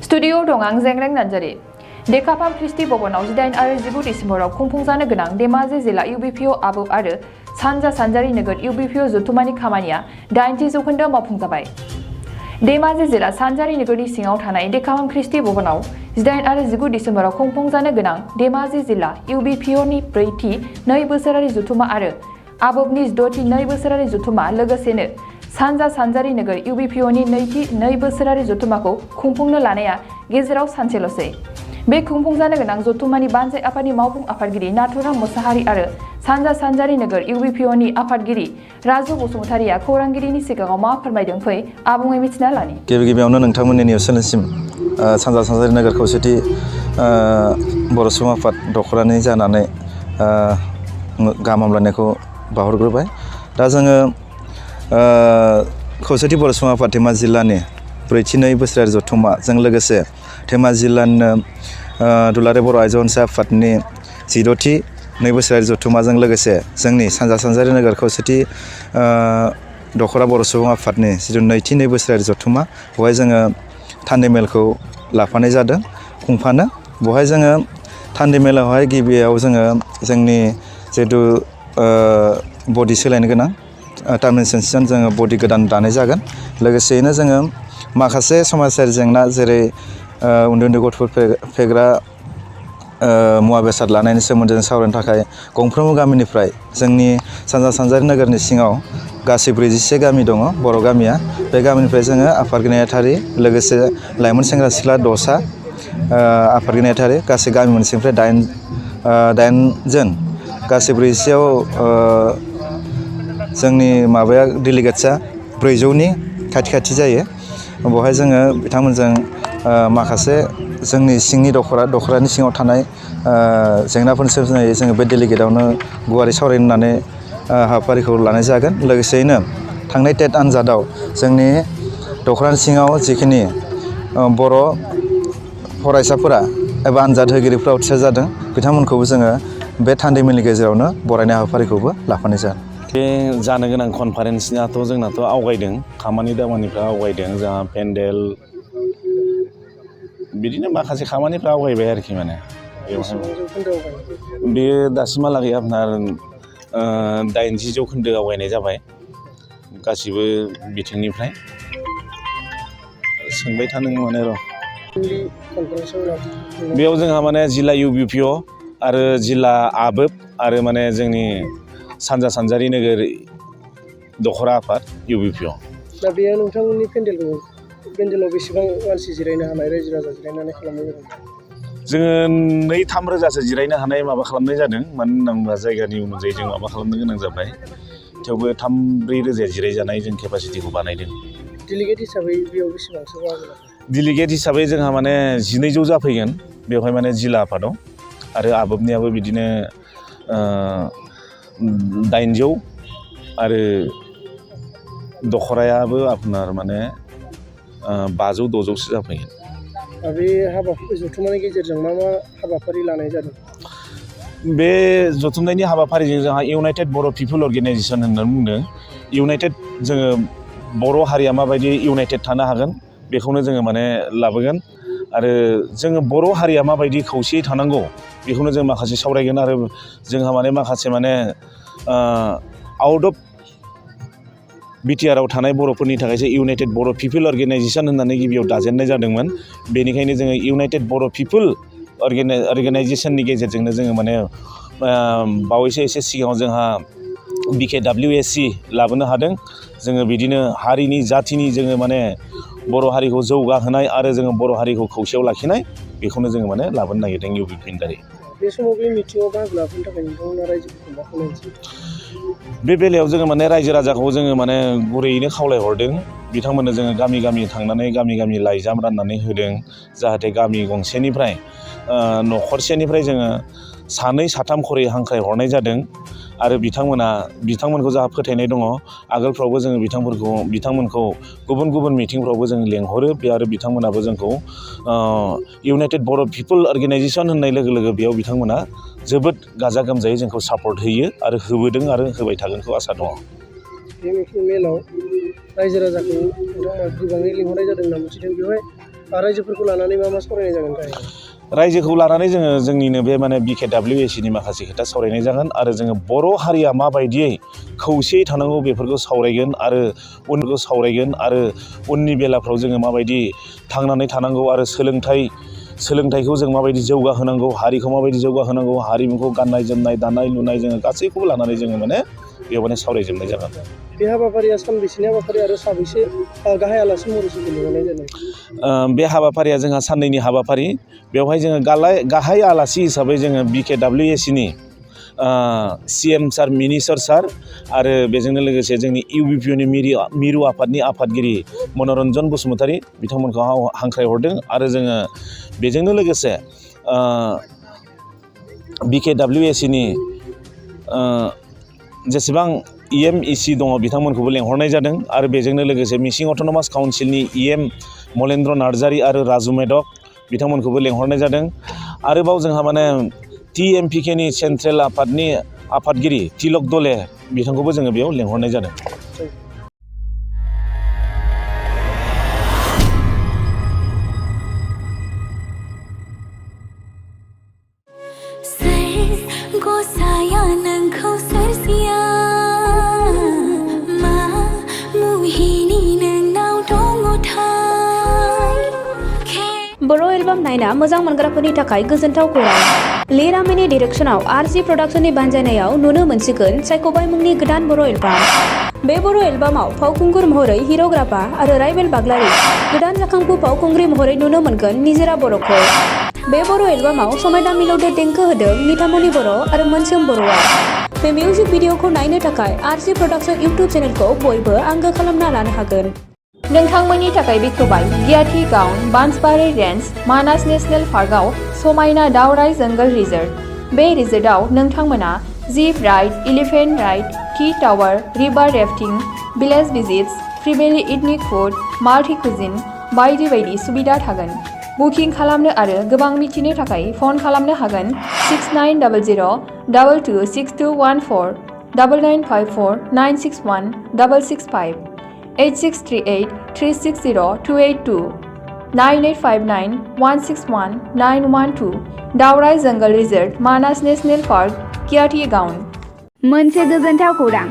Studio दं आं जेंग्रें नार्जारी। डेकापाम ख्रिस्टि भवनाव 18 आरो 19 डिसेम्बराव खुंफुंजानो गोनां धेमाजि जिल्ला इउबिपिअ आबोब आरो सानजा सानजारि नोगोर इउबिपिअ जथुम्मानि खामानिया 80% मावफुंजाबाय। धेमाजि जिल्ला सानजारि नोगोरनि सिङाव थानाय डेकापाम ख्रिस्टि भवनाव 18 आरो 19 डिसेम्बराव खुंफुंजानो गोनां धेमाजि जिल्ला इउबिपिअनि 4थि 2 बोसोरारि जथुम्मा आरो आबोबनि 6थि 2 बोसोरारि जथुम्मा लोगोसेनो सानजा सानजारि नोगोर इउबिपिअनि 2थि 2 बोसोरारि जथुम्माखौ खुंफुंनो लानाया गेजेराव सानसेल'सै। बे खुंफुंजानो गोनां जथुम्मानि बानजाय आफादनि मावफुं आफादगिरि नाथुराम मोसाहारि आरो सानजा सानजारि नोगोर इउबिपिअनि आफादगिरि राजु बसुमतारिया खौरांगिरिनि सिगाङाव मा फोरमायदों फै आबुङै मिथिना लानि। गिबियावनो नोंथांमोननि निउस चेनेलसिम सानजा सानजारि नोगोर खौसेथि बर' सुबुं आफाद दख'रानि जानानै गाहाम हामलायनायखौ बावहरग्रोबाय। दा जोङो खौसेथि बर' सुबुं आफाद धेमाजि जिल्लानि 4थि 2 बोसोरारि जथुम्माजों लोगोसे धेमाजि जिल्लानिनो दुलाराय बर' आइजो अनसाय आफादनि 16थि 2 बोसोरारि जथुम्माजों लोगोसे जोंनि सानजा सानजारि नोगोर खौसेथि दख'रा बर' सुबुं आफादनि जिथु 2थि 2 बोसोरारि जथुम्मा बेवहाय जोङो थान्दै मेलखौ लाफानाय जादों खुंफानो। बेवहाय जोङो थान्दै मेलावहाय गिबियाव जोङो जोंनि जिहेथु बडि सोलायनो गोनां टार्मिनेसनसिम जोङो बडि गोदान दानाय जागोन। लोगोसेयैनो जोङो माखासे समाजारि जेंना जेरै उन्दै उन्दै गथ'फोर फेग्रा मुवा बेसाद लानायनि सोमोन्दै जों सावरायनो थाखाय गंफ्रोमबो गामिनिफ्राय जोंनि सानजा सानजारि नोगोरनि सिङाव गासै 41 गामि दङ बर' गामिया। बे गामिनिफ्राय जोङो आफादगिरि नेहाथारि लोगोसे लाइमोन सेंग्रा सिख्ला 6सा आफादगिरि नेहाथारि गासै गामि मोनसेनिफ्राय 8 जोन गासै 41आव जोंनि माबाया डेलिगेट्सआ 400नि खाथि जायो। बेवहाय जोङो बिथांमोनजों माखासे जोंनि सिंनि दख'रानि सिङाव थानाय जेंनाफोरनि सोमोन्दै जोङो बे डेलिगेटआवनो गुवारै सावरायनो होननानै हाबाफारिखौ लानाय जागोन। लोगोसेयैनो थांनाय टेट आनजादाव जोंनि दख'रानि सिङाव जिखिनि बर' फरायसाफोरा एबा आनजाद होगिरिफ्रा उथ्रिसार जादों बिथांमोनखौबो जोङो बे थान्दै मेलनि गेजेरावनो बरायनाय हाबाफारिखौबो लाफानाय जागोन। बे जानो गोनां कनफारेन्सनियाथ' जोंनाथ' आवगायदों खामानि दामानिफ्रा आवगायदों जोंहा पेन्डेल बिदिनो माखासे खामानिफ्रा आवगायबाय आरोखि माने बेयो दासिमहालागै आपनार 80% आवगायनाय जाबाय गासिबो बिथिंनिफ्राय। सोंबाय थानो माने र' बेयाव जोंहा माने जिल्ला इउबिपिअ आरो जिल्ला आबोब आरो माने जोंनि सानजा सानजारि नोगोर दख'रा आफाद इउबिपिअ। दा बेयो नोंथांमोननि पेन्डेलाव बेसेबां मानसि जिरायनो हानाय रायजो राजा जिरायनानै खालामनाय जादों? जोङो 2-3 रोजासो जिरायनो हानाय माबा खालामनाय जादों। मानो होनना जायगानि अनुजायै जों माबा खालामनो गोनां जाबाय। थेवबो 3-4 रोजा जिरायजानाय जों केपासिटिखौ बानायदों। डेलिगेट हिसाबै बेयाव बेसेबांसो जागोन? डेलिगेट हिसाबै जोंहा माने 1200 जाफैगोन बेवहाय माने जिल्ला आफादाव आरो आबोबनियाबो बिदिनो 800 आरो दख'रायाबो आपनार माने 500-600सो जाफैगोन। बे जथुम्मानि गेजेरजों मा हाबाफारि लानाय जादों? बे जथुम्मानि हाबाफारिजों जोंहा इउनाइटेड बर' पिपल अर्गेनाइजेसन होननानै बुंदों। इउनाइटेड जोङो बर' हारिया माबायदि इउनाइटेड थानो हागोन बेखौनो जोङो माने लाबोगोन आरो जोङो बर' हारिया माबायदि खौसेयै थानांगौ बेखौनो जों माखासे सावरायगोन आरो जोंहा माने माखासे माने आउट अफ बिटिआरआव थानाय बर'फोरनि थाखायसो इउनाइटेड बर' पिपल अर्गेनाइजेसन होननानै गिबियाव दाजेननाय जादोंमोन। बेनिखायनो जोङो इउनाइटेड बर' पिपल अर्गेनाइजेसननि गेजेरजोंनो जोङो माने बावैसो एसे सिगाङाव जोंहा BKWSC लाबोनो हादों। जोङो बिदिनो हारिनि जाथिनि जोङो माने बर' हारिखौ जौगाहोनाय आरो जोङो बर' हारिखौ खौसेयाव लाखिनाय बेखौनो जोङो माने लाबोनो नागिरदों इउबिपिनि दारै। बे समाव बे मिटिङाव बाहागो लाफैनो थाखाय नोंथांमोना रायजोफोरखौ मा खालामसै? बे बेलायाव जोङो माने रायजो राजाखौ जोङो माने गुरैयैनो खावलायहरदों। बिथांमोननो जोङो गामि गामि थांनानै गामि लाइजाम राननानै होदों जाहाथे गामि गंसेनिफ्राय न'खरसेनिफ्राय जोङो 2-3 खरै हांख्रायहरनाय जादों आरो बिथांमोनखौ जोंहा फोथायनाय दङ आगोलफ्रावबो जोङो बिथांमोनखौ गुबुन मिटिंफ्रावबो जों लेंहरो बे आरो बिथांमोनाबो जोंखौ इउनाइटेड बर' पिपल अर्गेनाइजेसन होननाय लोगो लोगो बेयाव बिथांमोना जोबोद गाजा गोमजायै जोंखौ सापर्ट होयो आरो होबोदों आरो होबाय थागोनखौ आसा दङ। बे मेलाव रायजो राजाखौ नोंथांमोना गोबाङै लिंहरनाय जादों होनना मिथिदों। बेवहाय रायजोफोरखौ लानानै मा मा सावरायनाय जागोन गाहाय? रायजोखौ लानानै जोङो जोंनिनो बे माने BKWACनि माखासे खोथा सावरायनाय जागोन आरो जोङो बर' हारिया माबायदियै खौसेयै थानांगौ बेफोरखौ सावरायगोन आरो उनखौ सावरायगोन आरो उननि बेलाफ्राव जोङो माबायदि थांनानै थानांगौ आरो सोलोंथाइखौ जों माबायदि जौगाहोनांगौ, हारिखौ माबायदि जौगाहोनांगौ, हारिमुखौ गाननाय जोमनाय दानाय लुनाय जोङो गासैखौबो लानानै जोङो माने बेयाव माने सावरायजोबनाय जागोन। बे हाबाफारिया सानबेसेनि हाबाफारि आरो साबैसे गाहाय आलासि महरैसो लिंहरनाय जादों? बे हाबाफारिया जोंहा साननैनि हाबाफारि। बेवहाय जोङो गाहाय आलासि हिसाबै जोङो BKWACनि CM सार, मिनिस्टार सार आरो बेजोंनो लोगोसे जोंनि UBPनि मिरु आफादनि आफादगिरि मनरन्जन बसुमतारी बिथांमोनखौ हांख्रायहरदों आरो जोङो बेजोंनो लोगोसे BKWACनि जेसेबां EM/EC दङ बिथांमोनखौबो लेंहरनाय जादों आरो बेजोंनो लोगोसे मिसिं अट'नमास काउन्सिलनि EM मलेन्द्र नार्जारी आरो राजु मेधक बिथांमोनखौबो लेंहरनाय जादों। आरोबाव जोंहा माने TMPKनि सेन्ट्रेल आफादनि आफादगिरि तिलक दले बिथांखौबो जोङो बेयाव लेंहरनाय जादों। बर' एलबाम नायना मोजां मोनग्राफोरनि थाखाय गोजोनथाव खौरां। लिरामिनि डिरेक्सनाव RG प्रडाक्शननि बानजायनायाव नुनो मोनसिगोन सायख'बाय मुंनि गोदान बर' एलबाम। बे बर' एलबामाव फावखुंगुर महरै हिर'ग्राफा आरो राइबेल बाग्लारि, गोदान जाखांफु फावखुंग्रि महरै नुनो मोनगोन निजोरा बर'खौ। बे बर' एलबामाव समायना मिलौदो देंखो होदों निथामनि बर' आरो मोनसोम बर'आ। बे मिउजिक भिडिअखौ नायनो थाखाय RG प्रडाक्शन इउटुब चेनेलखौ बयबो आंगो खालामना लानो हागोन। नोंथांमोननि थाखाय बेखेवबाय गियाथि गाउन बांसबारि रेन्ज मानास नेशनेल पार्कआव समायना दावराइ जंगल रिजर्ट। बे रिजर्टआव नोंथांमोना jeep ride, elephant ride, tea tower, river rafting, village visits, फ्रिबेलि इथनिक फुड, माल्टी कुजिन बायदि बायदि सुबिदा थागोन। बुकिं खालामनो आरो गोबां मिथिनो थाखाय फन खालामनो हागोन 6900226214 9954961665 8638 360 282 9859 161 912 दावराइ जंगल रिजर्ट मानास नेशनेल पार्क गियाथि गाउन। मोनसे गोजोनथाव खौरां।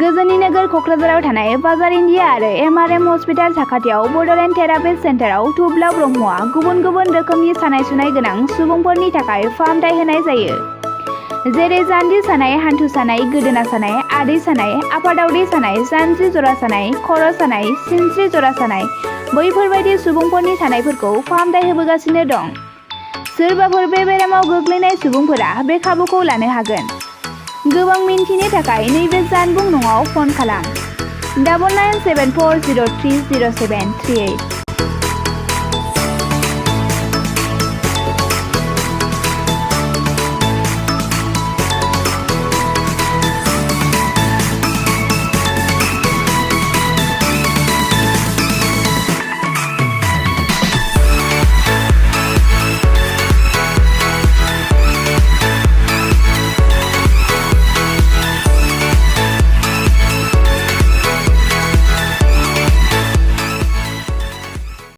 गोजोननि नोगोर क'क्राझाराव थानाय बाजार इन्डिया आरो MRM हस्पिटाल साखाथियाव बड'लेण्ड थेरापिस्ट सेन्टाराव थुब्ला ब्रह्मआ गुबुन गुबुन रोखोमनि सानाय सुनाय गोनां सुबुंफोरनि थाखाय फाहामथाय होनाय जायो। जेरै जान्जि सानाय, हान्थु सानाय, गोदोना सानाय, आदै सानाय, आफादावदै सानाय, जानजि जरा सानाय, खर' सानाय, सिनस्रि जरा सानाय बैफोरबायदि सुबुंफोरनि सानायफोरखौ फाहामथाय होबोगासिनो दं। सोरबाफोर बे बेरामाव गोग्लैनाय सुबुंफोरा बे खाबुखौ लानो हागोन। गोबां मिन्थिनो थाखाय नैबे जानबुं नङाव फन खालाम 9974030738।